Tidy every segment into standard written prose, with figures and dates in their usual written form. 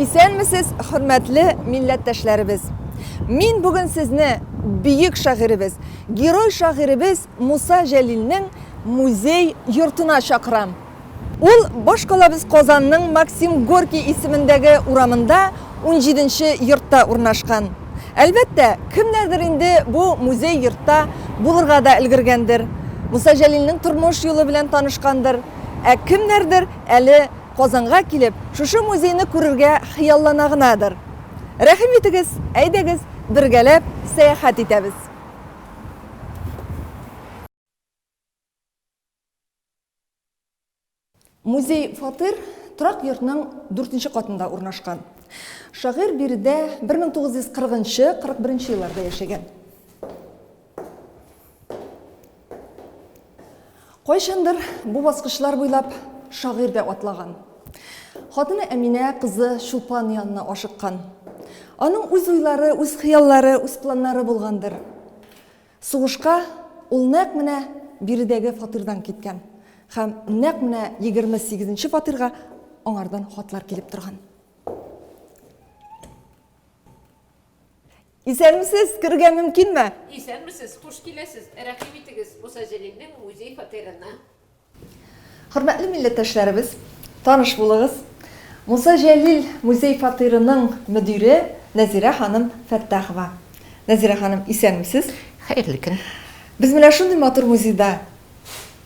Исәнмесез, хөрмәтле милләттәшләребез! Мин бүген сезне бөек шагыйребез, герой шагыйребез Муса Җәлилнең музей йортына чакырам. Ул башкалабыз Казанның Максим Горький исемендәге урамында унҗиденче йортта урнашкан. Әлбәттә, кемнәрдер инде бу музей йортта булырга да өлгергәндер, Муса Җәлилнең тормыш юлы белән танышкандыр, ә кемнәрдер әле Казанга килеп, шушы музейны күрергә хыяллана гынадыр. Рәхим итегез, әйдәгез, бергәләп сәяхәт итәбез. Музей-фатир торак йортның дүртенче катында урнашкан. Шагыйрь биредә 1940 нчы, 41 нче елларда яшәгән. Кайчандыр бу баскычлар буйлап шагыйрь дә атлаган. Хатыны Әминә кызы Чулпан янына ашыккан. Аның үз уйлары, үз хыяллары, үз планнары булгандыр. Сугышка ул нәкъ менә биредәге фатирдан киткән һәм нәкъ менә 28 нче фатирга аңардан хатлар килеп торган. Исәнмесез, керергә мөмкинме? Исәнмесез, хуш киләсез, рәхим итегез Муса Җәлилнең музей-фатирына. Хөрмәтле милләттәшләребез, таныш булыгыз. Муса Җәлил музей-фатирының мөдире Нәзирә ханым Фәттахова. Нәзирә ханым, исәнмесез. Хәерле көн. Без менә шундый матур музейда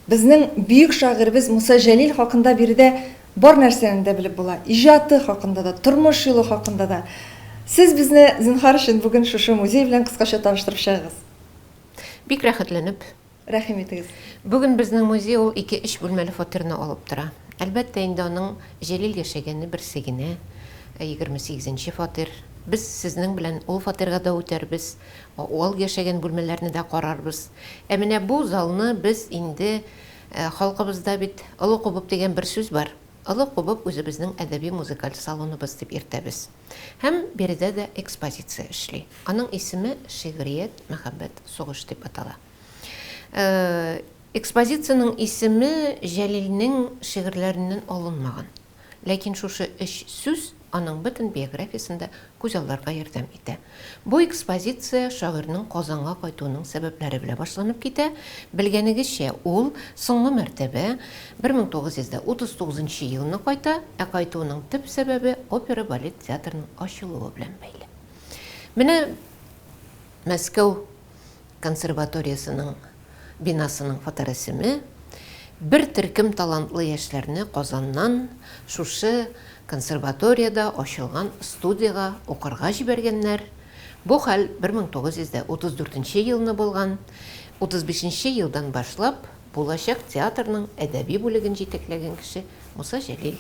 Безнең бөек шагыйребез Муса Җәлил хакында биредә бар нәрсәне дә белеп була. Иҗаты хакында да, тормыш юлы хакында да. Сез безне, зинһар өчен, бүген шушы музей белән кыскача таныштырып чыгыгыз. Бик рәхәтләнеп. Рәхим итегез. Бүген безнең музей ул ике-өч бүлмәле фатирны алып тора. Әлбәттә инде аның Җәлил яшәгәне берсе генә, 28 нче фатир. Без сезнең белән ул фатирга да үтәрбез, ул яшәгән бүлмәләрне дә карарбыз. Ә менә бу залны без инде, халкыбызда бит Олы Кубып дигән бер сүз бар. Олы Кубып үзебезнең әдәби-музыкаль салоныбыз дип йөртәбез. Һәм биредә дә экспозиция эшли. Аның исеме Шигърият, мәхәббәт, сугыш дип атала. Экспозициянең исеме Җәлилнең шигырьләреннән алынмаган. Ләкин шушы өч сүз аның бөтен биографиясен дә күзалларга ярдәм итә. Бу экспозиция шагыйрьнең Казанга кайтуының сәбәпләре белән башланып китә. Белгәнегезчә, ул соңгы мәртәбә 1939 нчы елны кайта, ә кайтуының төп сәбәбе опера-балет театрының ачылуы белән бәйле. Менә Мәскәү консерваториясенең бинасының фоторәсеме, бер төркем талантлы яшьләрне Казаннан шушы консерваториядә ачылган студиягә укырга җибәргәннәр. Бу хәл 1934 нче елны булган. 35 нче елдан башлап булачак театрның әдәби бүлеген җитәкләгән кеше Муса Җәлил.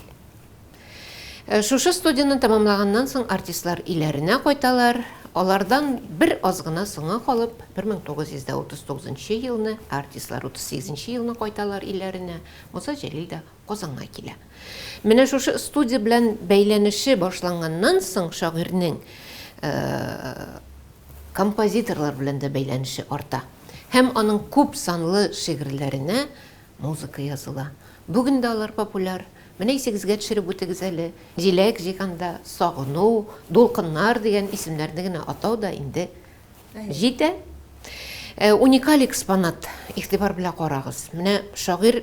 Шушы студияне тәмамлаганнан соң артистлар өйләренә кайталар. Алардан бер аз гына соңа калып, 1939 нчы елны, ә артистлар 38 нче елны кайталар өйләренә, Муса Җәлил дә Казанга килә. Менә шушы студия белән бәйләнеше башланганнан соң шагыйрьнең композиторлар белән дә бәйләнеше арта. Һәм аның күп санлы шигырьләренә музыка языла. Бүген дә алар популяр. Менә исегезгә төшереп үтегез әле, Җиләк җыйганда, Сагыну, Дулкыннар дигән исемнәрне генә атау да инде җитә. Уникаль экспонат, игътибар белән карагыз. Менә шагыйрь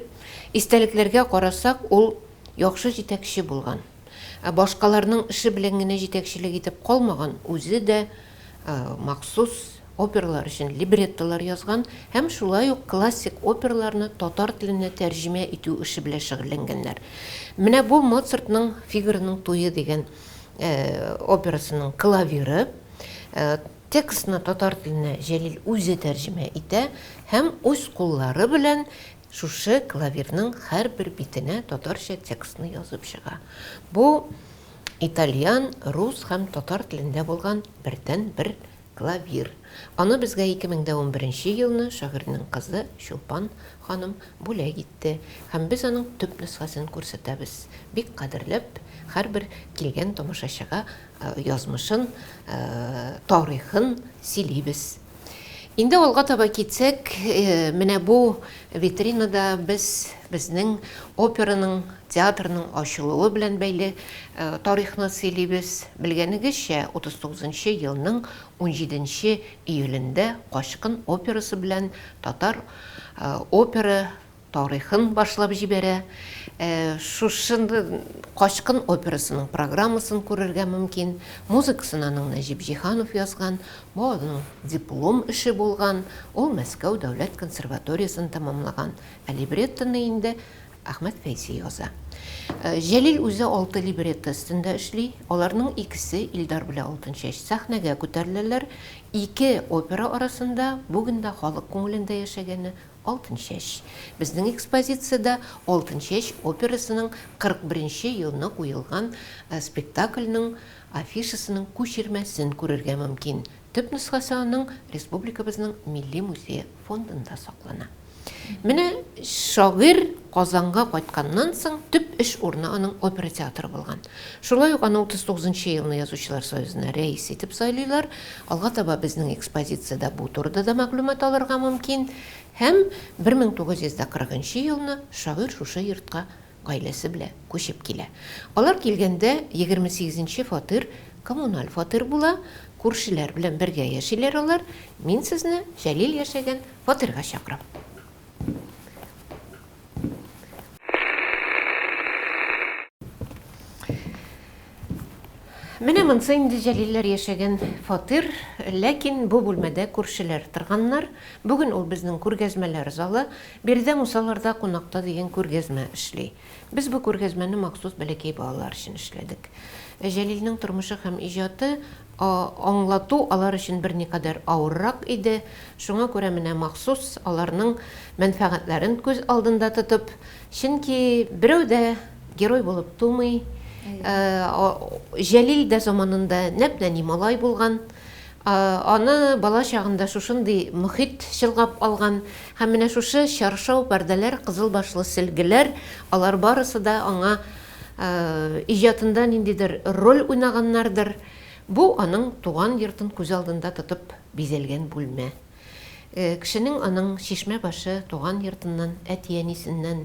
истәлекләргә карасак, ул яхшы җитәкче булган. Башкаларның эше белән генә җитәкчелек итеп калмаган, үзе дә махсус опералар өчен либреттолар язган һәм шулай ук классик операларны татар теленә тәрҗемә итү эше белән шөгыльләнгәннәр. Менә бу Моцартның Фигароның туе дигән операсының клавиры. Текстны татар теленә Җәлил үзе тәрҗемә итә һәм үз куллары белән шушы клавирның һәрбер битенә татарча текстны язып чыга. Бу итальян, рус һәм татар телендә булган бердәнбер Клавир. Аны безгә 2011 нче елны шагыйрьнең кызы Чулпан ханым бүләк итте һәм без аның төп нөсхәсен күрсәтәбез. Бик кадерләп, һәрбер килгән тамашачыга язмышын, тарихын сөйлибез. Инде алга таба китсәк, менә бу витринада без безнең операның, театрның ачылуы белән бәйле тарихны сөйлибез. Белгәнегезчә, 39 нчы елның 17 нче июлендә Качкын операсы белән татар опера тарихын башлап җибәрә. Шушы Качкын операсының программасын күрергә мөмкин. Музыкасын аның Нәҗип Җиһанов язган. Бу аның диплом эше булган. Ул Мәскәү дәүләт консерваториясен тәмамлаган. Ә либреттоны инде Әхмәт Фәйзи яза. Җәлил үзе алты либретто өстендә эшли. Аларның икесе, Илдар белән Алтынчәч, сәхнәгә күтәреләләр. Ике опера арасында бүген дә халык күңелендә яшәгәне Алтынчәч. Безнең экспозициядә Алтынчәч операсының 41 нче елны куелган спектакльнең афишасының күчермәсен күрергә мөмкин. Төп нөсхәсе аның республикабызның Милли музее фондында саклана. Менә шагыйрь Казанга кайтканнан соң төп эш урыны аның опера театры булган. Шулай ук аны 39 нчы елны Язучылар союзына рәис итеп сайлыйлар. Алга таба безнең экспозициядә бу турыда да мәгълүмат алырга мөмкин. Һәм 1940 нчы елны шагыйрь шушы йортка гаиләсе белән күчеп килә. Алар килгәндә 28 нче фатир коммуналь фатир була, күршеләр белән бергә яшиләр алар. Мин сезне Җәлил яшәгән фатирга чакырам. Менә монсы инде Җәлилләр яшәгән фатир, ләкин бу бүлмәдә күршеләр торганнар. Бүген ул безнең күргәзмәләр залы. Биредә Мусаларда кунакта дигән күргәзмә эшли. Без бу күргәзмәне махсус бәләкәй балалар өчен эшләдек. Җәлилнең тормышы һәм иҗаты аңлату алар өчен берникадәр авыррак иде. Шуңа күрә менә махсус аларның мәнфәгатьләрен күз алдында тотып, чөнки берәү дә герой булып тумый. Җәлил дә заманында нәп-нәни малай булган. Аны бала чагында шушындый мохит чолгап алган. Һәм менә шушы чаршау, пәрдәләр, кызыл башлы сөлгеләр, алар барысы да аңа иҗатында ниндидер роль уйнаганнардыр. Бу аның туган йортын күз алдында тотып бизәлгән бүлмә. Кешенең аның чишмә башы туган йортыннан, әти-әнисеннән,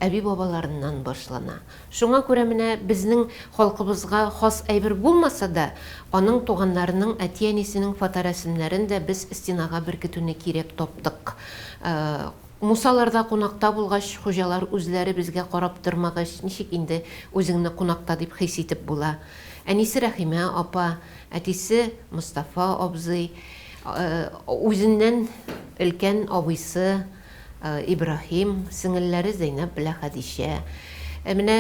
әби-бабаларыннан башлана. Шуңа күрә менә безнең халкыбызга хас әйбер булмаса да, аның туганнарының, әти-әнисенең фоторәсемнәрен дә без стенага беркетүне кирәк таптык. Мусаларда кунакта булгач, хуҗалар үзләре безгә карап тормагач, ничек инде үзеңне кунакта дип хис итеп була? Әнисе Рәхимә апа, әтисе Мостафа абзый, үзеннән өлкән абыйсы Ибраһим, сеңелләре Зәйнәп белән Хәдичә. Менә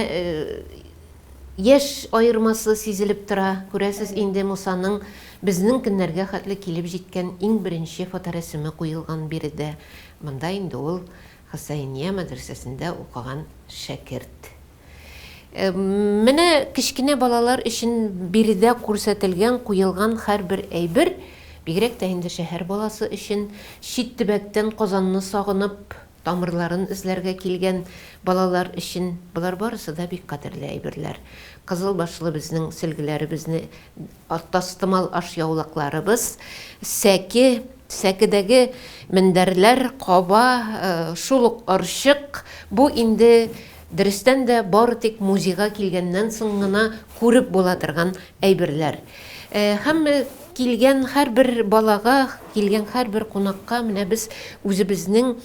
яшь аермасы сизелеп тора, күрәсез инде, Мусаның безнең көннәргә хәтле килеп җиткән иң беренче фоторәсеме куелган биредә. Монда инде ул Хөсәения мәдрәсәсендә укыган шәкерт. Менә кечкенә балалар өчен биредә күрсәтелгән, куелган һәрбер әйбер, бигрәк тә инде шәһәр баласы өчен, чит төбәктән Казанны сагынып, тамырларын эзләргә килгән балалар өчен болар барысы да бик кадерле әйберләр. Кызыл башлы безнең сөлгеләребезне Тастымал ашъяулыкларыбыз, сәке, сәкедәге мендәрләр, каба, шул ук орчык, бу инде дөрестән дә бары тик музейга килгәннән соң гына күреп була торган әйберләр. Һәм килгән һәрбер балага, килгән һәрбер кунакка менә без үзебезнең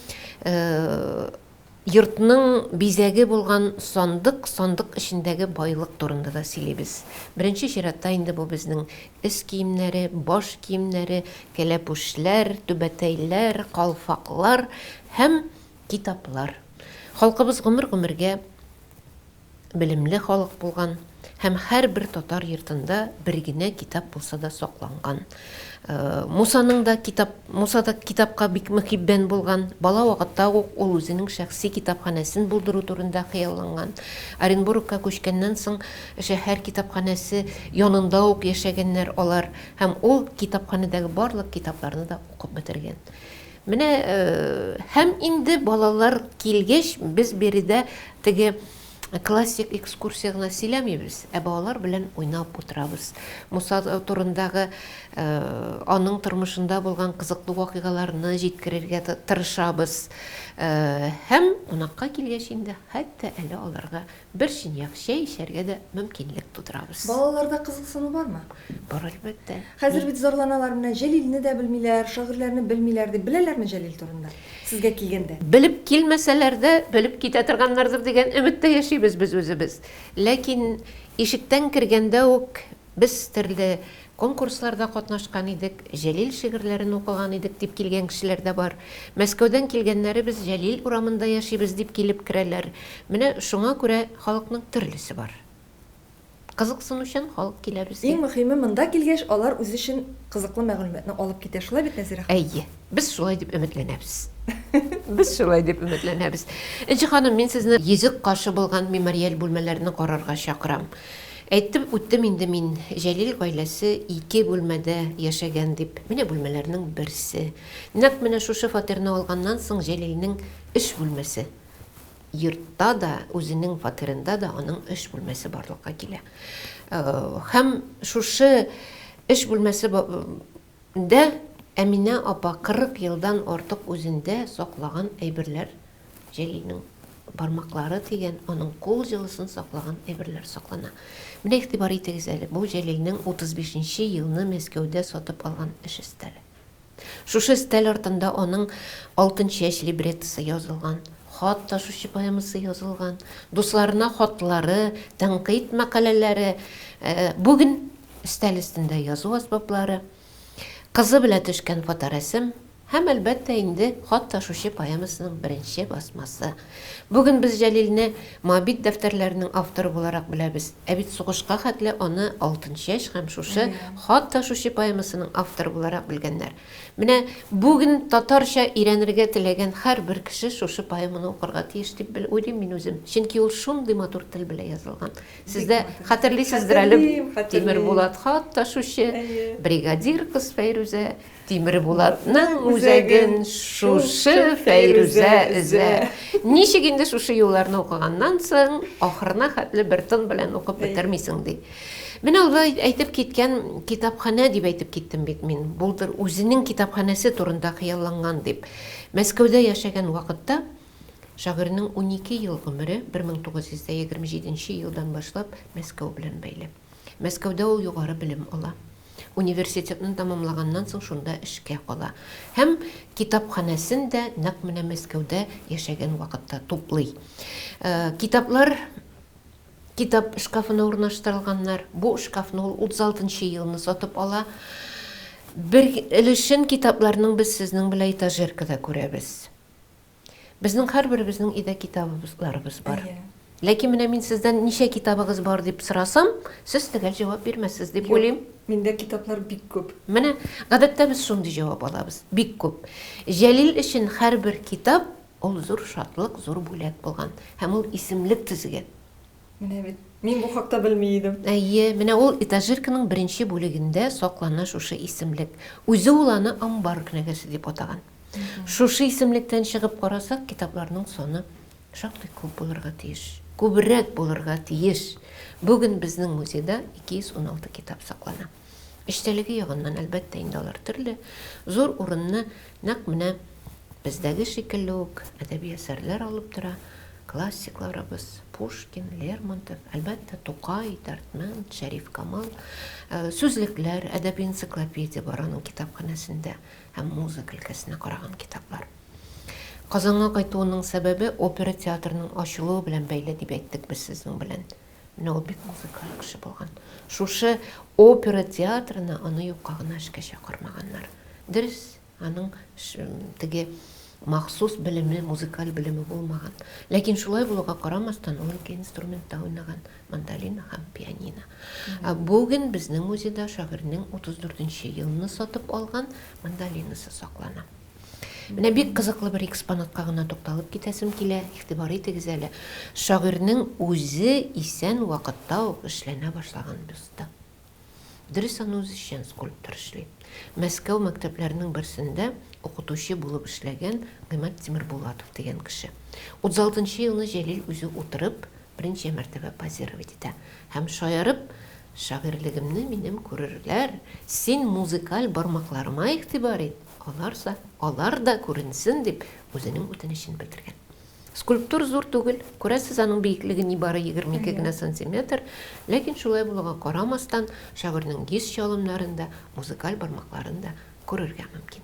Йортның бизәге булган сандык, сандык эчендәге байлык турында да сөйлибез. Беренче чиратта инде бу безнең өс киемнәре, баш киемнәре, кәләпүшләр, түбәтәйләр, калфаклар һәм китаплар. Халкыбыз гомер-гомергә белемле халык булган һәм һәрбер татар йортында бер генә китап булса да сакланган. Мусаның да китап, Муса да китапка бик мөкиббән булган. Бала вакытта ук ул үзенең шәхси китапханәсен булдыру турында хыялланган. Оренбургка күчкәннән соң шәһәр китапханәсе янында ук яшәгәннәр алар һәм ул китапханәдәге барлык китапларны да укып бетергән. Менә һәм инде балалар килгәч, без биредә теге классик экскурсия гына сөйләмибез, ә балалар белән уйнап утырабыз. Муса турындагы аның тормышында булган кызыклы вакыйгаларны җиткерергә тырышабыз. Һәм кунакка килгәч инде хәтта әле аларга бер чынаяк чәй эчәргә дә мөмкинлек тудырабыз. Балаларда кызыксыну бармы? Бар, әлбәттә. Хәзер бит зарланалар, менә Җәлилне дә белмиләр, шагыйрьләрне белмиләр дип. Беләләрме Җәлил турында, сезгә килгәндә? Белеп килмәсәләр дә, белеп китә торганнардыр дигән өметтә яшибез без үзебез. Ләкин ишектән кергәндә үк без төрле Конкурсларда катнашкан идек, Җәлил шигырьләрен укыган идек, дип килгән кешеләр дә бар. Мәскәүдән килгәннәре без Җәлил урамында яшибез дип килеп керәләр. Менә шуңа күрә халыкның төрлесе бар. Кызыксынучан халык килә безгә. Иң мөхиме, монда килгәч, алар үзе өчен кызыклы мәгълүматны алып китә. Шулай бит, Нәзирә ханым? Әйе. Без шулай дип өметләнәбез. Без шулай дип өметләнәбез. Энҗе ханым, мин сезне йөзек кашы булган мемориаль бүлмәләрне карарга чакырам. Әйтеп үттем инде мин, Җәлил гаиләсе ике бүлмәдә яшәгән дип. Менә бүлмәләрнең берсе. Нәкъ менә шушы фатирны алганнан соң Җәлилнең эш бүлмәсе. Йортта да, үзенең фатирында да аның эш бүлмәсе барлыкка килә. Һәм шушы эш бүлмәсе дә Әминә апа 40 елдан артык үзендә саклаган әйберләр, Җәлилнең бармаклары тигән, аның кул җылысын саклаган әйберләр саклана. Менә игътибар итегез әле, бу Җәлилнең 35 нче елны Мәскәүдә сатып алган эш өстәле. Шушы өстәл артында аның Алтынчәч либреттосы язылган, Хат ташучы поэмасы язылган, дусларына хатлары, тәнкыйть мәкаләләре, бүген Өстәл өстендә язу әсбаплары, кызы белә төшкән фоторәсем һәм, әлбәттә инде, Хат ташучы поэмасының беренче басмасы. Бүген без Җәлилне Моабит дәфтәрләренең авторы буларак беләбез. Ә бит сугышка хәтле аны Алтынчәч һәм шушы Хат ташучы поэмасының авторы буларак белгәннәр. Менә бүген татарча өйрәнергә теләгән һәрбер кеше шушы поэманы укырга тиеш дип уйлыйм мин үзем. Чөнки ул шундый матур тел белән язылган. Сез дә хәтерлисездер әле, Тимербулат хат ташучы, бригадир кыз Фәйрүзә, Тимербулатның үзәген шушы Фәйрүзә өзә. Ничек инде шушы юлларны укыганнан соң, ахырына хәтле бер тын белән укып бетермисең, ди. Менә ул әйтеп киткән китапханә дип әйтеп киттем бит мин. Булдыр үзенең китапханәсе турында хыялланган дип. Мәскәүдә яшәгән вакытта Шагыйрьнең 12 ел гомере 1927 нче елдан башлап Мәскәү белән бәйле. Мәскәүдә ул югары белем ала. Университетны тәмамлаганнан соң шунда эшкә кала. Һәм китапханәсен дә нәкъ менә Мәскәүдә яшәгән вакытта туплый. Китаплар китап шкафына урнаштырылганнар. Бу шкафны ул 36 нчы елны сатып ала. Бер өлешен китапларның без сезнең белән этажеркада күрәбез. Безнең һәрберебезнең өйдә китабыбызларыбыз бар. Ләкин менә мин сездән ничә китабыгыз бар дип сорасам, сез төгәл җавап бирмәссез дип уйлыйм. Миндә китаплар бик күп. Менә гадәттә без шундый җавап алабыз. Бик күп. Җәлил өчен һәрбер китап ул зур шатлык, зур бүләк булган. Һәм ул исемлек төзегән. Менә бит. Мин бу хакта белми идем. Әйе, менә ул этажерканың беренче бүлегендә саклана шушы исемлек. Үзе ул аны амбар кенәгәсе дип атаган. Шушы исемлектән чыгып карасак, китапларның саны шактый күп булырга тиеш. Күбрәк булырга тиеш. Бүген безнең музейда 216 китап саклана. Эчтәлеге ягыннан, әлбәттә, инде алар төрле. Зур урынны нәкъ менә бездәге шикелле үк әдәби әсәрләр алып тора. Классикларыбыз, Пушкин, Лермонтов, әлбәттә, Тукай, Дәрдмәнд, Шәриф Камал. Сүзлекләр, әдәби энциклопедия бар аның китапханәсендә. Һәм музыка өлкәсенә караган китаплар. Казанга кайтуының сәбәбе опера театрының ачылуы белән бәйле дип әйттек без сезнең белән. Менә ул бик музыкаль кеше булган. Шушы опера театрына аны юкка гына эшкә чакырмаганнар. Дөрес, аның теге махсус белеме, музыкаль белеме булмаган. Ләкин шулай булуга карамастан, ул ике инструментта уйнаган. Мандолина һәм пианино. Бүген безнең музейда шагыйрьнең 34 нче елны сатып алган мандолинасы саклана. Менә бик кызыклы бер экспонатка гына тукталып китәсем килә, игътибар итегез әле. Шагыйрьнең үзе исән вакытта ук эшләнә башлаган бюсты. Дөрес, аны үзешчән скульптор эшли. Мәскәү мәктәпләренең берсендә укытучы булып эшләгән Гыймад Тимербулатов дигән кеше. 36 нчы елны Җәлил үзе утырып, беренче мәртәбә позировать итә һәм шаярып, Шагыйрьлегемне минем күрерләр, син музыкаль бармакларыма игътибар ит, аларса, алар да күренсен, дип, үзенең үтенечен белдергән. Скульптур зур түгел, күрәсез, аның биеклеге нибары 22 генә сантиметр, ләкин шулай булуга карамастан, шагыйрьнең йөз чалымнарын да, музыкаль бармакларын да күрергә мөмкин.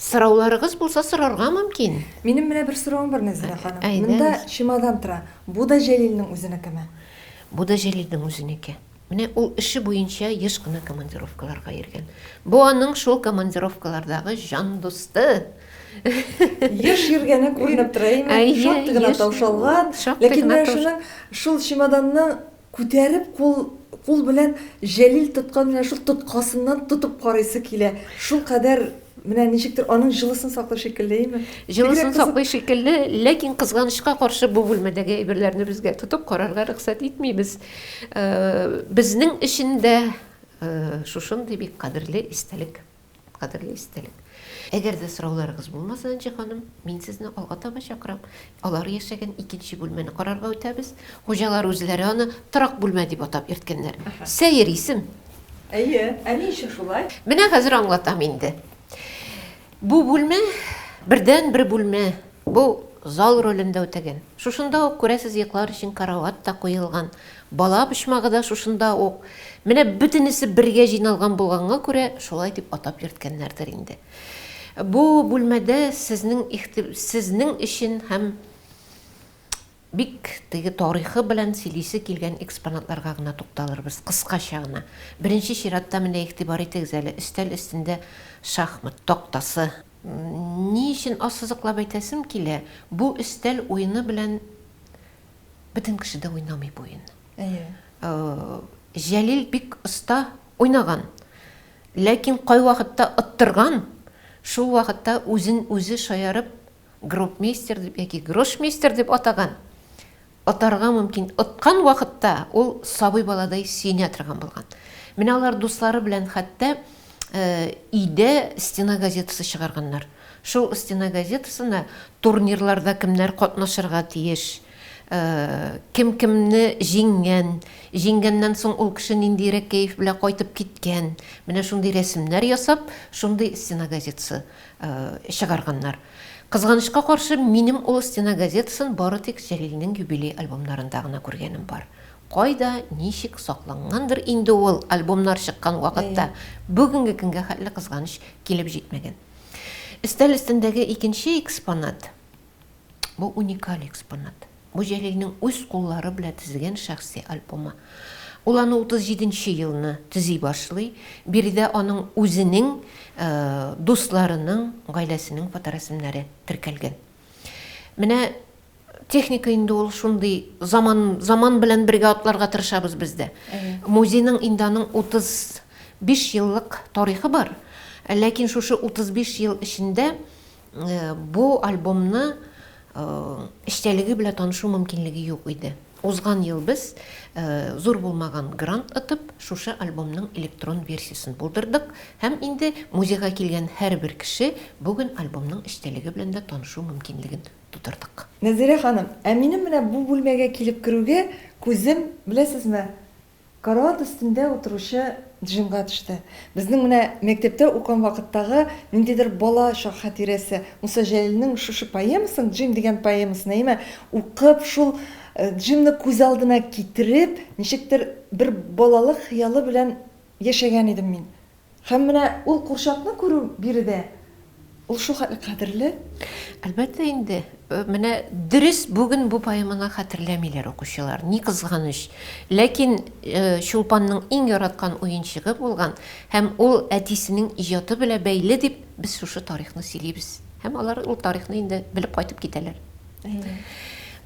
Сорауларыгыз булса, сорарга мөмкин. Минем менә бер соравым бар, Нәзирә ханым. Монда чемодан тора. Бу да Җәлилнең үзенекеме? Бу да Җәлилнең үзенеке. Менә ул эше буенча еш кына командировкаларга йөргән. Бу аның шул командировкалардагы җан дусты. Еш йөргәне күренеп тора, әйме? Шактый гына таушалган. Ләкин менә шуның шул чемоданны күтәреп кул кул белән Җәлил тоткан менә шул тоткасыннан тотып карыйсы килә. Шул кадәр Менә ничектер аның җылысын саклый шикелле, әйме? Җылысын саклый шикелле, ләкин кызганычка каршы бу бүлмәдәге әйберләрне безгә тотып карарга рөхсәт итмибез. Безнең өчен дә шушындый бик кадерле истәлек. Кадерле истәлек. Әгәр дә сорауларыгыз булмаса, Энҗе ханым, мин сезне алга таба чакырам. Алар яшәгән икенче бүлмәне карарга үтәбез. Хуҗалар үзләре аны торак бүлмә дип атап йөрткәннәр. Сәер исем. Әйе, ә ни өчен шулай? Менә хәзер аңлатам инде. Бу бүлмә бердәнбер бүлмә. Бу зал ролен дә үтәгән. Шушында ук, күрәсез, йоклар өчен карават та куелган. Бала почмагы да шушында ук. Менә бөтенесе бергә җыйналган булганга күрә, шулай дип атап йөрткәннәрдер инде. Бу бүлмәдә сезнең сезнең өчен һәм бик теге тарихы белән сөйлисе килгән экспонатларга гына тукталырбыз, кыскача гына. Беренче чиратта менә игътибар итегез әле, өстәл өстендә шахмат тактасы. Ни өчен ассызыклап әйтәсем килә, бу өстәл уены белән бөтен кеше дә уйнамый бу уенны. Әйе. Җәлил бик оста уйнаган. Ләкин кайвакытта оттырган, шул вакытта үзен үзе шаярып гробмейстер дип яки грошмейстер дип атаган. Отарга мөмкин. Откан вакытта ул сабый баладай сөенә торган булган. Менә алар дуслары белән хәтта өйдә стена газетасы чыгарганнар. Шул стена газетасына турнирларда кемнәр катнашырга тиеш, кем кемне җиңгән, җиңгәннән соң ул кеше ниндиерәк кәеф белән кайтып киткән, менә шундый рәсемнәр ясап, шундый стена газетасы чыгарганнар. Кызганычка каршы, минем ул стена газетасын бары тик Җәлилнең юбилей альбомнарында гына күргәнем бар. Кайда, ничек саклангандыр инде ул альбомнар чыккан вакытта, бүгенге көнгә хәтле кызганыч килеп җитмәгән. Өстәл өстендәге икенче экспонат, Бу уникаль экспонат. Бу Җәлилнең үз куллары белән төзегән шәхси альбомы. Ул аны 37 нче елны төзи башлый. Биредә аның үзенең, дусларының, гаиләсенең фоторәсемнәре теркәлгән. Менә техника инде ул шундый заман, заман белән бергә атларга тырышабыз без дә. Музейның инде аның 35 еллык тарихы бар. Ләкин шушы 35 ел эчендә Бу альбомны эчтәлеге белән танышу мөмкинлеге юк иде. Узган ел без, зур булмаган грант отып, шушы альбомның электрон версиясен булдырдык һәм инде музейга килгән һәрбер кеше бүген альбомның эчтәлеге белән дә танышу мөмкинлеген тудырдык. Нәзирә ханым, ә минем менә бу бүлмәгә килеп керүгә күзем, беләсезме, Карават өстендә утыручы Джимга төште. Безнең менә мәктәптә укыган вакыттагы ниндидер бала чак хатирәсе. Муса Җәлилнең шушы поэмасын, Джим дигән поэмасын, әйеме, укып, шул Джимны күз алдына китереп, ничектер бер балалык хыялы белән яшәгән идем мин. Һәм менә ул курчакны күрү биредә, ул шул хәтле кадерле. Әлбәттә инде. Менә дөрес, бүген бу поэманы хәтерләмиләр укучылар, ни кызганыч. Ләкин Чулпанның иң яраткан уенчыгы булган һәм ул әтисенең иҗаты белән бәйле дип без шушы тарихны сөйлибез. Һәм алар ул тарихны инде белеп кайтып китәләр.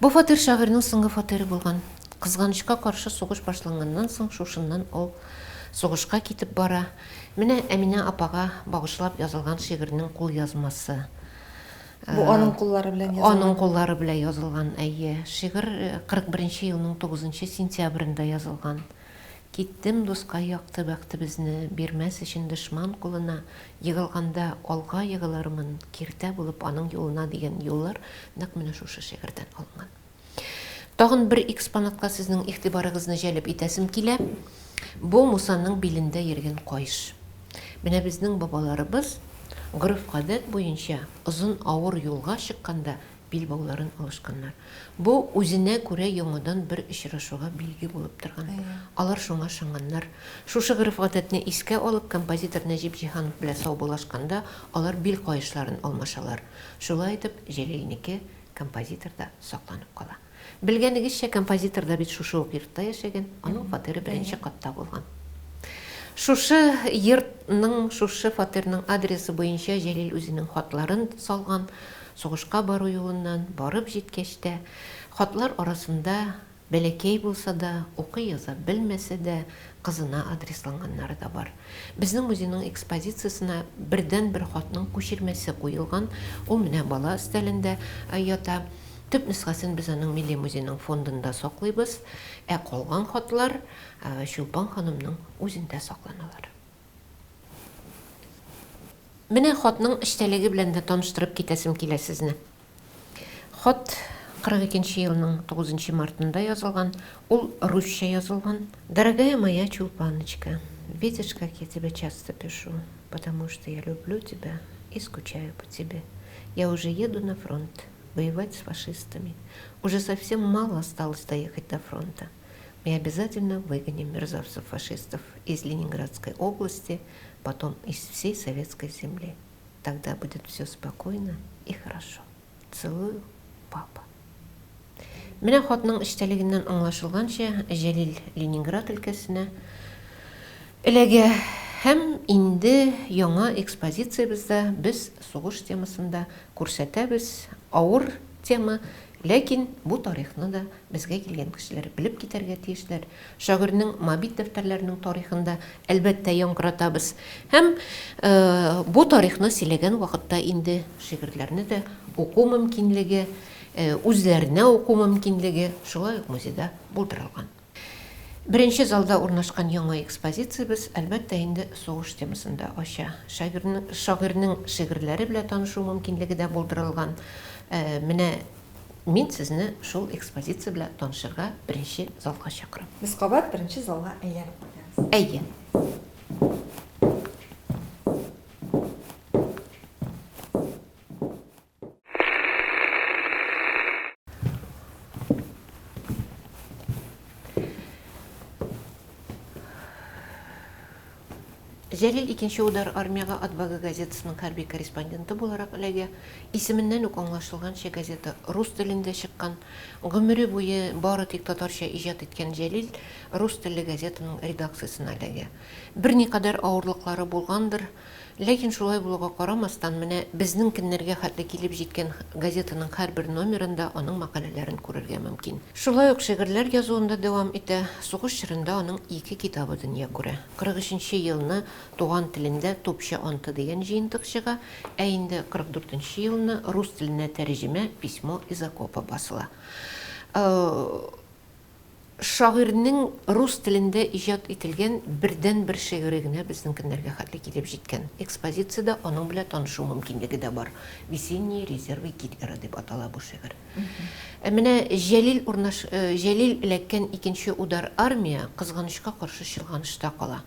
Бу фатир шагыйрьнең соңгы фатиры булган. Кызганычка каршы, сугыш башланганнан соң шушыннан ул сугышка китеп бара. Менә Әминә апага багышлап язылган шигырьнең кулъязмасы. Бу аның куллары белән язылган. Аның куллары белән язылган, әйе. Шигырь 41 нче елның 9 нчы сентябрендә язылган. Киттем, дускай, якты бәхтебезне Бирмәс өчен дошман кулына, Егылганда алга егылырмын, Киртә булып аның юлына дигән юллар нәкъ менә шушы шигырьдән алынган. Тагын бер экспонатка сезнең игътибарыгызны җәлеп итәсем килә. Бу Мусаның билендә йөргән каеш. Менә безнең бабаларыбыз гореф-гадәт буенча озын авыр юлга чыкканда билбауларын алышканнар. Бу үзенә күрә яңадан бер очрашуга билге булып торган. Алар шуңа ышанганнар. Шушы гореф-гадәтне искә алып, композитор Нәҗип Җиһанов белән саубуллашканда алар бил каешларын алмашалар. Шулай итеп, Җәлилнеке композиторда сакланып кала. Белгәнегезчә, композитор да бит шушы ук йортта яшәгән, аның фатиры беренче катта булган. Шушы йортның, шушы фатирның адресы буенча Җәлил үзенең хатларын салган, сугышка бару юлыннан барып җиткәч тә, хатлар арасында бәләкәй булса да, укый-яза белмәсә дә, кызына адресланганнары да бар. Безнең музейның экспозициясенә бердәнбер хатның күчермәсе куелган, ул менә бала өстәлендә ята. Төп нөсхәсен без аның Милли музейның фондында саклыйбыз, ә калган хатлар Чулпан ханымның үзендә сакланалар. Менә хатның эчтәлеге белән дә таныштырып китәсем килә сезне. Хат 42 нче елның 9 нчы мартында язылган, ул русча язылган. Дорогая моя Чулпаночка, видишь, как я тебе часто пишу, потому что я люблю тебя и скучаю по тебе. Я уже еду на фронт, воевать с фашистами. Уже совсем мало осталось доехать до фронта. Мы обязательно выгоним мерзавцев-фашистов из Ленинградской области, потом из всей советской земли. Тогда будет все спокойно и хорошо. Целую, папа. Менә хатның эчтәлегеннән аңлашылганча, Җәлил Ленинград өлкәсенә эләгә һәм инде яңа экспозициябездә без сугыш темасын да күрсәтәбез. Авыр тема, ләкин бу тарихны да безгә килгән кешеләр белеп китәргә тиешләр. Шагыйрьнең Мобит дәфтәрләренең тарихын да, әлбәттә, яңгыратабыз. Һәм бу тарихны сөйләгән вакытта инде шигырьләрне дә уку мөмкинлеге, үзләренә уку мөмкинлеге шулай ук музейда булдырылган. Беренче залда урнашкан яңа экспозициябез, әлбәттә инде, сугыш темасын да ача. Шагыйрьнең, шагыйрьнең шигырьләре белән танышу мөмкинлеге дә булдырылган. Менә мин сезне шул экспозиция белән танышырга беренче залга чакырам. Без кабат беренче залга әйләнеп кайтабыз. Әйе. Җәлил икенче удар армиягә Отвага газетасының хәрби корреспонденты буларак эләгә. Исеменнән үк аңлашылганча, газета рус телендә чыккан. Гомере буе бары тик татарча иҗат иткән Җәлил рус телле газетаның редакциясенә эләгә. Берникадәр авырлыклары булгандыр, Ләкин шулай булуга карамастан, менә безнең көннәргә хәтле килеп җиткән газетаның һәрбер номерында аның мәкаләләрен күрергә мөмкин. Шулай ук шигырьләр язуын да дәвам итә. Сугыш чорында аның ике китабы дөнья күрә. 43 нче елны туган телендә Тупчы анты дигән җыентык чыга, ә инде 44 нче елны рус теленә тәрҗемә Письмо из окопа басыла. Шагыйрьнең рус телендә иҗат ителгән бердәнбер шигыре генә безнең көннәргә хәтле килеп җиткән. Экспозициядә аның белән танышу мөмкинлеге дә бар. Весенние резервы Гитлера дип атала бу шигырь. Ә менә Җәлил урнаш, Җәлил эләккән икенче удар армия, кызганычка каршы, чолганышта кала.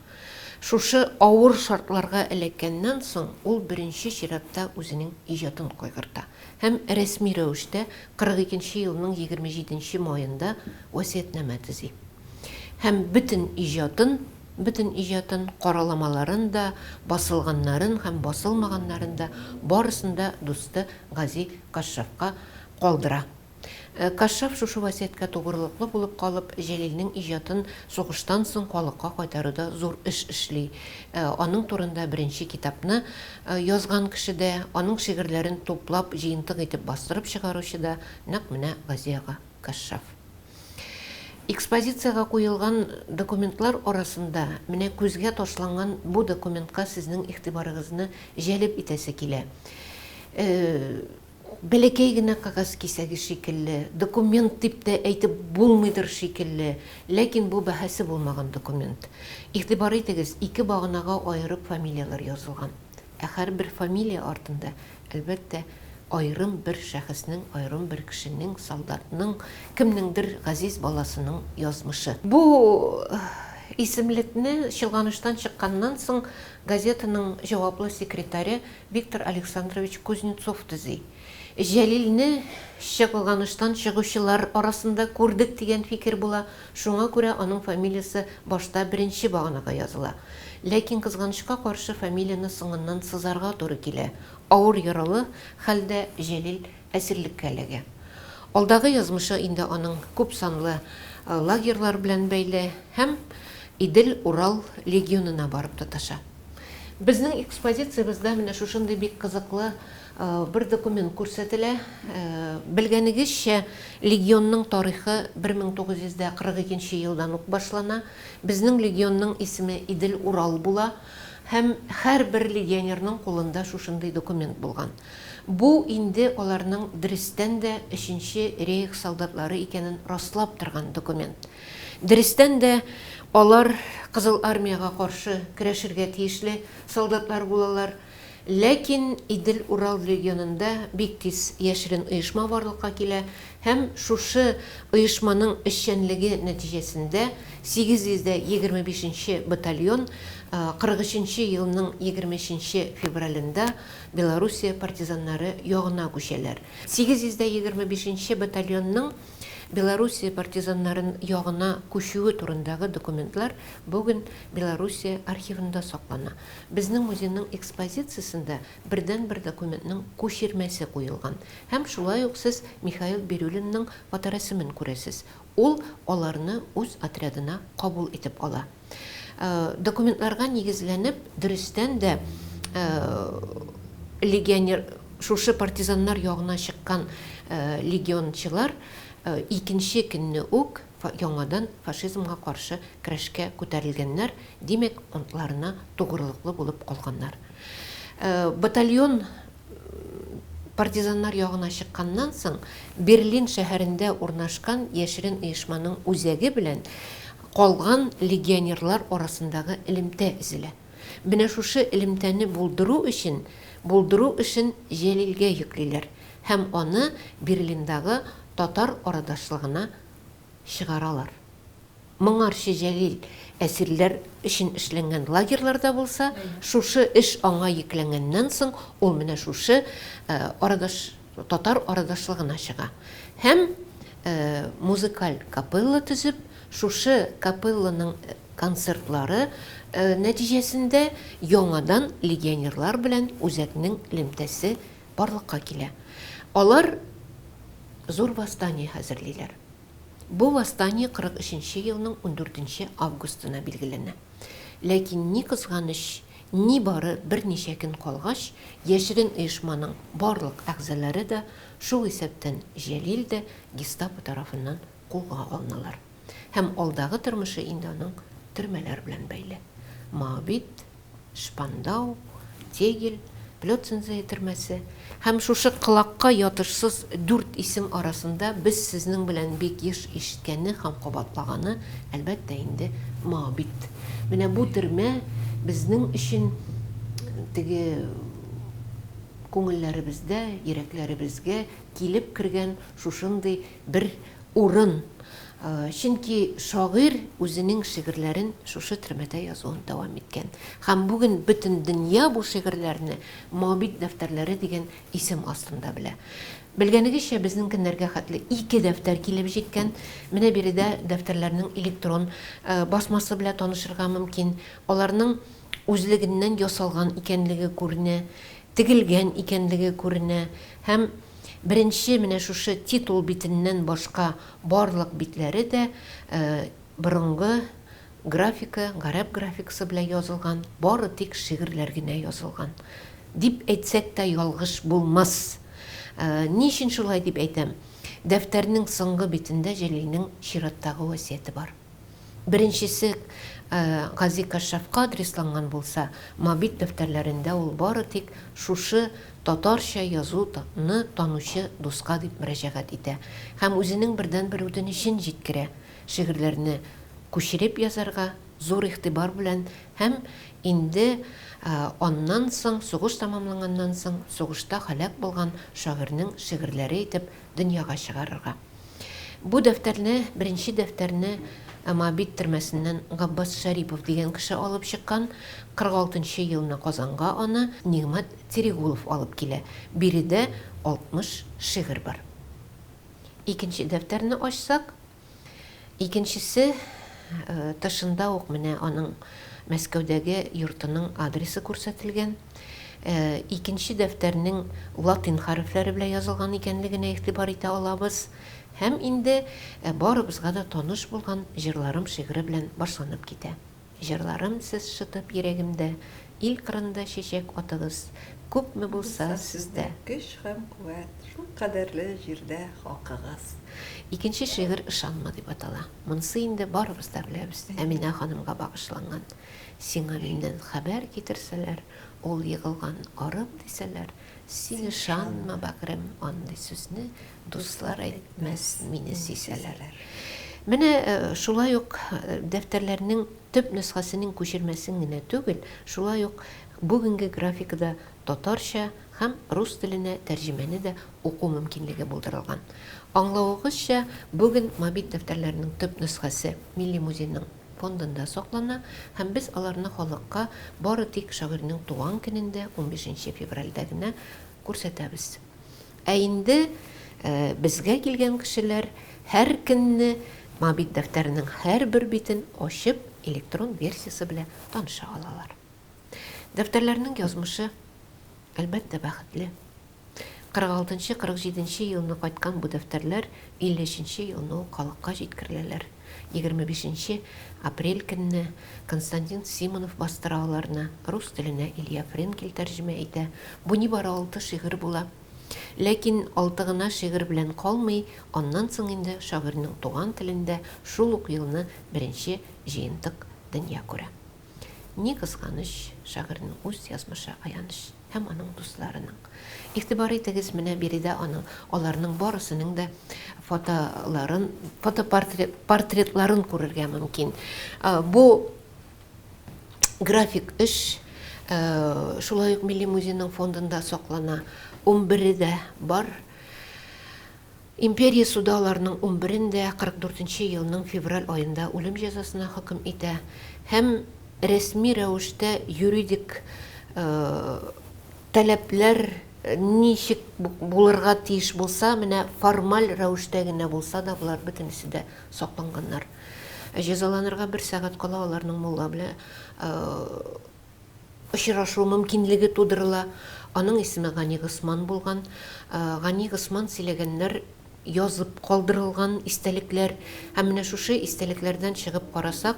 Шушы авыр шартларга эләккәннән соң, ул беренче чиратта үзенең иҗатын кайгырта. Һәм рәсми рәвештә 42 нче елның 27 нче маенда васыятьнамә төзи. Һәм бөтен иҗатын, бөтен иҗатын, караламаларын да, басылганнарын һәм басылмаганнарын да, барысын да дусты Гази Кашшафка калдыра. Кашшаф шушы васыятькә тугрылыклы булып калып, Җәлилнең иҗатын сугыштан соң халыкка кайтаруда зур эш эшли. Аның турында беренче китапны язган кеше дә, аның шигырьләрен туплап, җыентык итеп бастырып чыгаручы да нәкъ менә Гази ага Кашшаф. Экспозициягә куелган документлар арасында менә күзгә ташланган бу документка сезнең игътибарыгызны җәлеп итәсе килә. Бәләкәй генә кәгазь кисәге шикелле, документ дип тә әйтеп булмыйдыр шикелле, ләкин бу бәһасе булмаган документ. Игътибар итегез, ике баганага аерып фамилияләр язылган. Ә һәрбер фамилия артында, әлбәттә, аерым бер шәхеснең, аерым бер кешенең, солдатның, кемнеңдер газиз баласының язмышы. Бу исемлекне чолганыштан чыкканнан соң газетаның җаваплы секретаре Виктор Александрович Кузнецов төзи. Җәлилне чолганыштан чыгучылар арасында күрдек дигән фикер була, шуңа күрә аның фамилиясе башта беренче баганага языла. Ләкин, кызганычка каршы, фамилияне соңыннан сызарга туры килә. Авыр яралы хәлдә Җәлил әсирлеккә эләгә. Алдагы язмышы инде аның күп санлы лагерьлар белән бәйле һәм Идел-Урал легионына барып тоташа. Безнең экспозициябездә менә шушындый бик кызыклы бер документ күрсәтелә. Белгәнегезчә, легионның тарихы 1942 нче елдан ук башлана. Безнең легионның исеме Идел-Урал була һәм һәрбер легионерның кулында шушындый документ булган. Бу инде аларның дөрестән дә Өченче рейх солдатлары икәнен раслап торган документ. Дөрестән дә, алар Кызыл Армиягә каршы көрәшергә тиешле солдатлар булалар. Ләкин Идел-Урал легионында бик тиз яшерен оешма барлыкка килә һәм шушы оешманың эшчәнлеге нәтиҗәсендә 825 нче батальон 43 нче елның 23 нче февралендә Белоруссия партизаннары ягына күчәләр. 825 нче батальонның Белоруссия партизаннарын ягына күчүе турындагы документлар бүген Белоруссия архивында саклана. Безнең музейның экспозициясендә бердәнбер документның күчермәсе куелган. Һәм шулай ук сез Михаил Бирюлинның фоторәсемен күрәсез. Ул аларны үз отрядына кабул итеп ала. Документларга нигезләнеп, дөрестән дә, легионер, шушы партизаннар ягына чыккан легиончылар икенче көнне үк яңадан фашизмга каршы көрәшкә күтәрелгәннәр, димәк, антларына тугрылыклы булып калганнар. Батальон партизаннар ягына чыкканнан соң, Берлин шәһәрендә урнашкан яшерен оешманың үзәге белән калган легионерлар арасындагы элемтә өзелә. Менә шушы элемтәне булдыру өчен булдыру эшен Җәлилгә йөклиләр һәм аны Берлиндагы татар арадашлыгына чыгаралар. Моңарчы Җәлил әсирләр өчен эшләнгән лагерьларда булса, шушы эш аңа йөкләнгәннән соң, ул менә шушы арадаш татар арадашлыгына чыга һәм музыкаль капелла төзеп, шушы капелланың концертлары нәтиҗәсендә яңадан легионерлар белән үзәкнең элемтәсе барлыкка килә. Алар зур восстание хәзерлиләр. Бу восстание 43 нче елның ундүртенче августына билгеләнә. Ләкин, ни кызганыч, нибары берничә көн калгач, яшерен оешманың барлык әгъзалары да, шул исәптән Җәлил дә гестапо тарафыннан кулга алыналар. Һәм алдагы тормышы инде аның төрмәләр белән бәйле. Моабит, Шпандау, Тегель, Плётцензее төрмәсе һәм шушы колакка ятышсыз дүрт исем арасында без сезнең белән бик еш ишеткәне һәм кабатлаганы, әлбәттә инде, Моабит. Менә бу төрмә безнең өчен теге күңелләребездә, йөрәкләребезгә килеп кергән шушындый бер урын. Чөнки шагыйрь үзенең шигырьләрен шушы төрмәдә язуын дәвам иткән. Һәм бүген бөтен дөнья бу шигырьләрне Моабит дәфтәрләре дигән исем астында белә. Белгәнегезчә, безнең көннәргә хәтле ике дәфтәр килеп җиткән. Менә биредә дәфтәрләрнең электрон басмасы белән танышырга мөмкин. Аларның үзлегеннән ясалган икәнлеге күренә, тегелгән икәнлеге күренә һәм Беренче менә шушы титул битеннән башка барлык битләре дә борынгы графика, гарәп графикасы белән язылган, бары тик шигырьләр генә язылган. Дип әйтсәк тә ялгыш булмас. Ни өчен шулай дип әйтәм? Дәфтәрнең соңгы битендә Җәлилнең чираттагы васыяте бар. Беренчесе Гази Кашшафка адресланган булса, Мобит дәфтәрләрендә ул бары тик шушы татарча язу ны танучы дуска дип мөрәҗәгать итә һәм үзенең бердәнбер үтенечен җиткерә, шигырьләрне күчереп язарга зур игътибар белән һәм инде аннан соң, сугыш тәмамланганнан соң, сугышта һәлак булган шагыйрьнең шигырьләре итеп дөньяга чыгарырга. Бу дәфтәрне, беренче дәфтәрне Моабит төрмәсеннән Габбас Шәрипов дигән кеше алып чыккан. 46 нчы елны Казанга аны Нигъмәт Терегулов алып килә. Биредә 60 шигырь бар. Икенче дәфтәрне ачсак, Икенчесе, тышында ук менә аның Мәскәүдәге йортының адресы күрсәтелгән. Икенче дәфтәрнең латин хәрефләре белән язылган икәнлегенә игътибар итә алабыз. Һәм инде барыбызга да таныш булган Җырларым шигыре белән башланып китә. Җырларым сез шытып йөрәгемдә, Ил кырында чәчәк атыгыз, Күпме булса сездә. Көч һәм куәт, шул кадәрле җирдә хакыгыз. Икенче шигырь Ышанма дип атала. Монсы инде барыбыз да беләбез, Әминә ханымга багышланган. Сиңа миннән хәбәр китерсәләр, Ул егылган арып дисәләр, Син ышанма, бәгърем, андый сүзне, Дуслар әйтмәс, мине сөйсәләр. Менә шулай ук дәфтәрләрнең төп нөсхәсенең күчермәсен генә түгел, шулай ук бүгенге графикада татарча һәм рус теленә тәрҗемәне дә уку мөмкинлеге булдырылган. Аңлавыгызча, бүген Мобит дәфтәрләренең төп нөсхәсе Милли музейның фондында саклана һәм без аларны халыкка бары тик шагыйрьнең туган көнендә, унбишенче февральдә генә күрсәтәбез. Ә инде безгә килгән кешеләр һәр көнне Мобит дәфтәренең һәрбер битен ачып, электрон версиясе белән таныша алалар. Дәфтәрләрнең язмышы, әлбәттә, бәхетле. 46 нчы, 47 нче елны кайткан бу дәфтәрләр 53 нче елны ук халыкка җиткереләләр. 25 нче апрель көнне Константин Симонов бастыра аларны, рус теленә Илья Френкель тәрҗемә итә. Бу нибары алты шигырь була. Ләкин алты гына шигырь белән калмый, аннан соң инде шагыйрьнең туган телендә шул ук елны беренче җыентык дөнья күрә. Ни кызганыч, шагыйрьнең үз язмышы аяныч. Һәм аның дусларының. Игътибар итегез, менә биредә аның, аларның барысының да фотоларын, фотопортрет, портретларын күрергә мөмкин. Бу график эш шулай ук Милли музейның фондында саклана. Унбере дә бар. Империя суды аларның унберен дә 44 нче елның февраль аенда үлем җәзасына хөкем итә һәм рәсми рәвештә юридик таләпләр ничек булырга тиеш булса, менә формаль рәвештә генә булса да, болар бөтенесе дә сакланганнар. Җәзаланырга бер сәгать кала аларның мулла белән очрашу мөмкинлеге тудырыла. Аның исеме Гани Госман булган. Гани Госман сөйләгәннәр язып калдырылган истәлекләр. Һәм менә шушы истәлекләрдән чыгып карасак,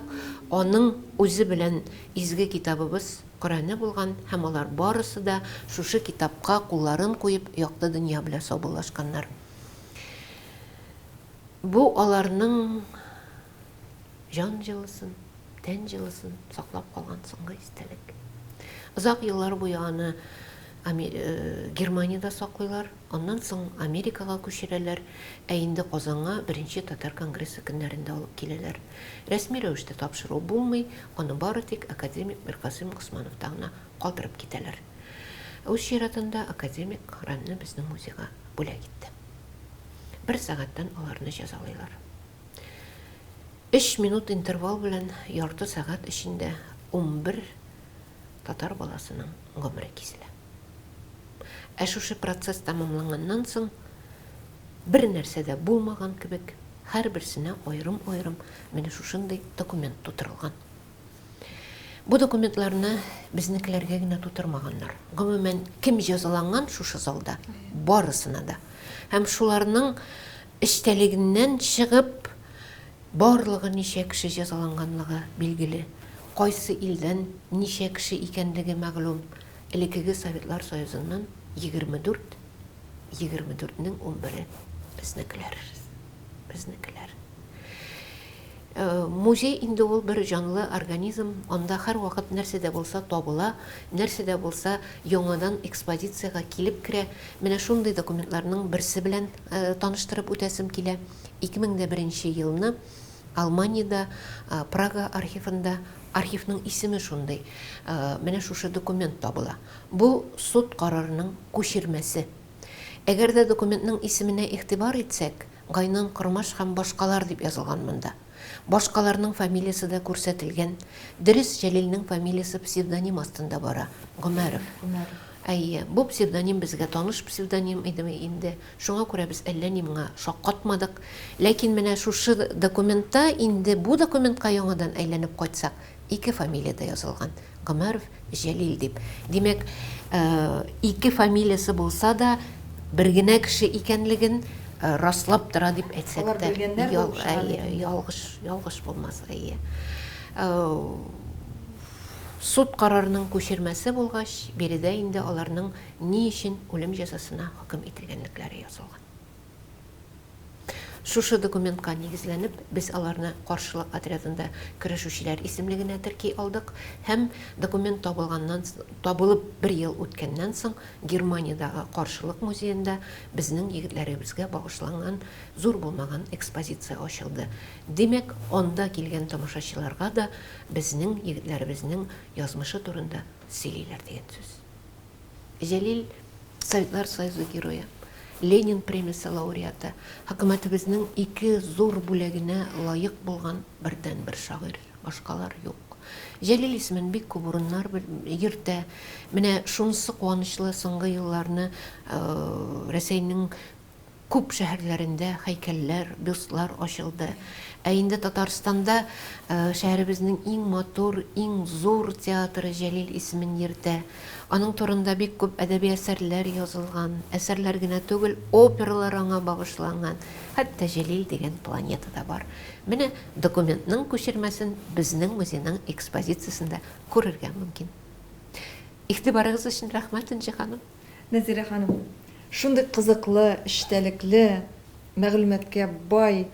аның үзе белән изге китабыбыз Коръәне булган һәм алар барысы да шушы китапка кулларын куеп якты дөнья белән саубуллашканнар. Бу аларның Җан җылысын, тән җылысын саклап калган соңгы истәлек. Озак еллар буе аны Германиядә саклыйлар, аннан соң Америкага күчерәләр, ә инде Казанга беренче татар конгрессы көннәрендә алып киләләр. Рәсми рәвештә тапшыру булмый, аны бары тик академик Миркасыйм Госмановта гына калдырып китәләр. Үз чиратында академик Коръәнне безнең музейга бүләк итте. Бер сәгатьтән аларны җәзалыйлар. Өч минут интервал белән ярты сәгать эчендә 11 татар баласының гомере киселә. Ә шушы процесс тәмамланганнан соң, бер нәрсә дә булмаган кебек, һәрберсенә аерым-аерым менә шушындый документ тутырылган. Бу документларны безнекеләргә генә тутырмаганнар. Гомумән, кем җәзаланган шушы залда, барысына да. Һәм шуларның эчтәлегеннән чыгып, барлыгы ничә кеше җәзаланганлыгы билгеле, кайсы илдән ничә кеше икәнлеге мәгълүм. Элеккеге Советлар Союзыннан 24, 24 нең унбере безнекеләр. Безнекеләр. Музей инде ул бер җанлы организм, анда һәрвакыт нәрсә дә булса табыла, нәрсә дә булса яңадан экспозициягә килеп керә. Менә шундый документларның берсе белән таныштырып үтәсем килә. 2001 нче елны Алманиядә, Прага архивында, архивның исеме шундый, менә шушы документ табыла. Бу суд карарының күчермәсе. Әгәр дә документның исеменә игътибар итсәк, Гайнан Кормаш һәм башкалар дип язылган монда. Башкаларның фамилиясе дә күрсәтелгән. Дөрес, Җәлилнең фамилиясе псевдоним астында бара, Гомәров. Гомәров. Әйе, бу псевдоним безгә таныш псевдоним иде инде. Шуңа күрә без әллә ни моңа шаккатмадык. Ләкин менә шушы документта инде бу документка яңадан әйләнеп кайтсак, ике фамилия дә язылган, Гомәров, Җәлил дип. Димәк, ике фамилиясе булса да, бер генә кеше икәнлеген раслап тора дип әйтсәк тә, ялгыш, ялгыш булмас, әйе. Суд карарының күчермәсе булгач, биредә инде аларның ни өчен үлем җәзасына хөкем ителгәнлекләре язылган. Шушы документка нигезләнеп, без аларны каршылык отрядында көрәшүчеләр исемлегенә терки алдык һәм документ табылганнан табылып бер ел үткәннән соң Германиядәге каршылык музеенда безнең егетләребезгә багышланган зур булмаган экспозиция ачылды. Димәк, анда килгән тамашачыларга да безнең егетләребезнең язмышы турында сөйлиләр дигән сүз. Җәлил, Советлар Союзы Герое, Ленин премиясе лауреаты, хөкүмәтебезнең ике зур бүләгенә лаек булган бердәнбер шагыйрь, башкалар юк. Җәлил исемен бик күп урыннар йөртә. Менә шунысы куанычлы, соңгы елларны Рәсәйнең Күп шәһәрләрендә һәйкәлләр, бюстлар ачылды. Ә инде Татарстанда шәһәребезнең иң матур, иң зур театры Җәлил исемен йөртә. Аның турында бик күп әдәби әсәрләр язылган, әсәрләр генә түгел, опералар аңа багышланган, хәтта Җәлил дигән планета да бар. Менә документның күчермәсен безнең музейның экспозициясендә күрергә мөмкин. Игътибарыгыз өчен рәхмәт, Энҗе ханым. Нәзирә ханым, шундый кызыклы, эчтәлекле, мәгълүматка бай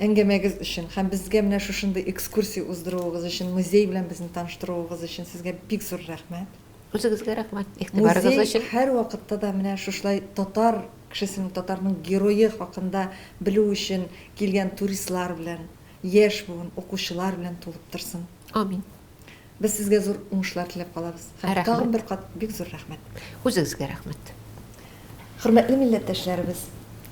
әңгәмәгез өчен һәм безгә менә шушындый экскурсия уздыруыгыз өчен, музей белән безне таныштыруыгыз өчен сезгә бик зур рәхмәт. Үзегезгә рәхмәт, игътибарыгыз өчен. Музей һәрвакытта да менә шушылай татар кешесенең, татарның герое хакында белү өчен килгән туристлар белән, яшь буын, укучылар белән тулып торсын. Амин. Без сезгә зур уңышлар теләп калабыз. Һәм Рәхмәт. тагын бер кат бик зур рәхмәт. Үзегезгә рәхмәт. Хөрмәтле милләттәшләребез,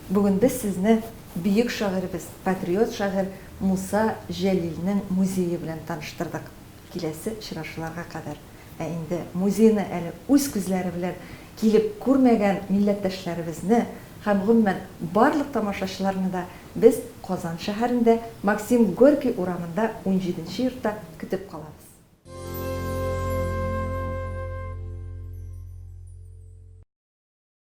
бүген без сезне бөек шагыйребез, патриот шагыйрь Муса Җәлилнең музее белән таныштырдык. Киләсе очрашуларга кадәр. Ә инде музейны әле үз күзләре белән килеп күрмәгән милләттәшләребезне һәм гомумән барлык тамашачыларны да Без Казан шәһәрендә, Максим Горький урамында унҗиденче йортта көтеп калабыз.